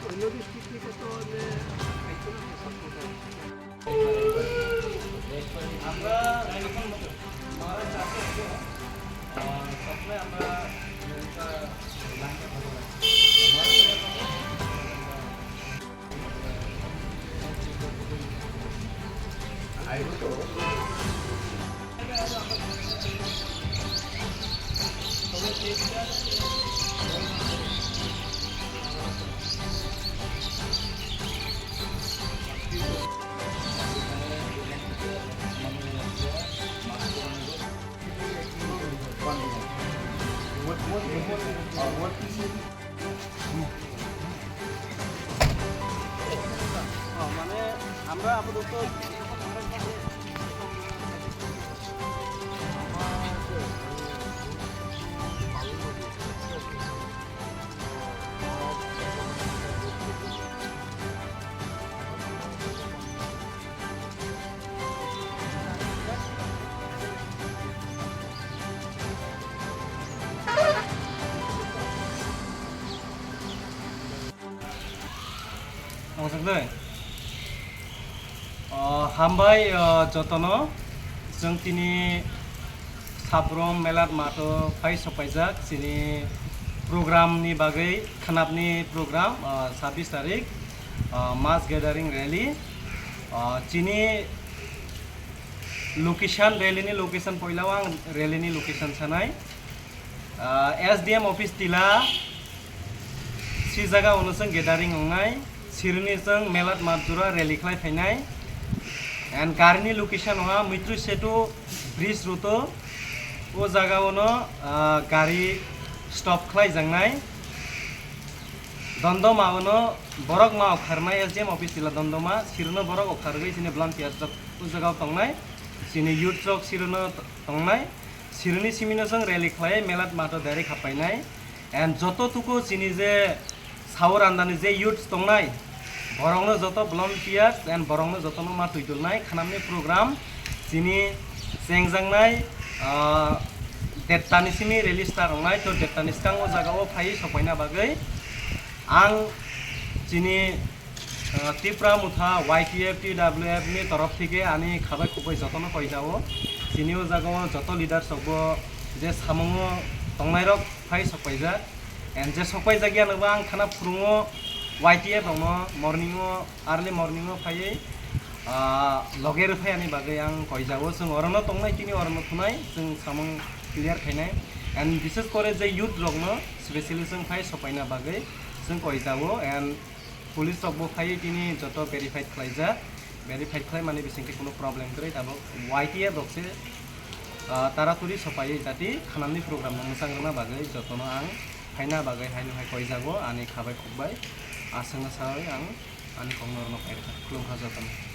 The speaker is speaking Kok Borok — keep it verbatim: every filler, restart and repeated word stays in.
অন্য ডিস্ট্রিক্ট থেকে তো মানে একজন আছে, সাতশো টাকা। আমরা এখন মহারাজ আছে, আহ, সবসময় আমরা একটা লাইনটা ফলো রাখি। মানে আমরা আপাতত Hambai, o, jotono, chwng tini Sabrom Melat Matho phai sokpaijak chini program ni bagwi, khanapni program, o, sabbish tarik, o, mass gathering rally, o, chini location, rally ni location, poila o ang rally ni location sanai. Ah, S D M office tila si jaga ono chwng gathering wngnai, sirni chwng Melat Matjura rally khlai phainai. And gari ni location ha Mitru Setu bridge road o, o jaga ono, ah, gari stop khlai jangnai. Dondoma ono borok ma okharnai S D M office tila Dondoma, sirno borok okharwi sini volunteer rok o jaga o tongnai, sini youth rok sirno tongnai. Sirni simino chwng rally khlai Melat Matho direct hapainai. And joto tuku chini je Saurandani je youth tongnai, borokno joto volunteers and borokno jotono ma twi tulnai khanamni program chini chengjaknai, ah, dettani simi rally start wngnai. To dettani skang o jaga o phai sokpaina bagwi ang chini Ah, Tipra Motha Y T F, T W F ni torof theke ani khabai khukbai jotono koijao. Chini o jaga o joto leaders rok bo je samungo tongnai rok phai sokpaijak. And je sokpaijak ya nokba ang khana phurungo Y T F rokno morning o, early morning o phaiwi, ah, loge rwphai ani bagwi ang koijao. Chwng orono tongnai, tini orono thunai, chwng samung clear khainai. And bishes kore je youth rokno specially chwng phai sokpaina bagwi chwng koijao. And Police rok bo phaiwi tini joto verified khlaijak, verified khlaimani bisingtwi kunu problem kwrwi tabuk Y T F rok se, ah, taraturi sopaiwi jati khanamni program no mwchang rwna bagwi jotono ang phaina bagwi haino hai koijago ani khabai khukbai aswkno sawi ang ani kokno rwno phai rwkha. Khulumkha jotono.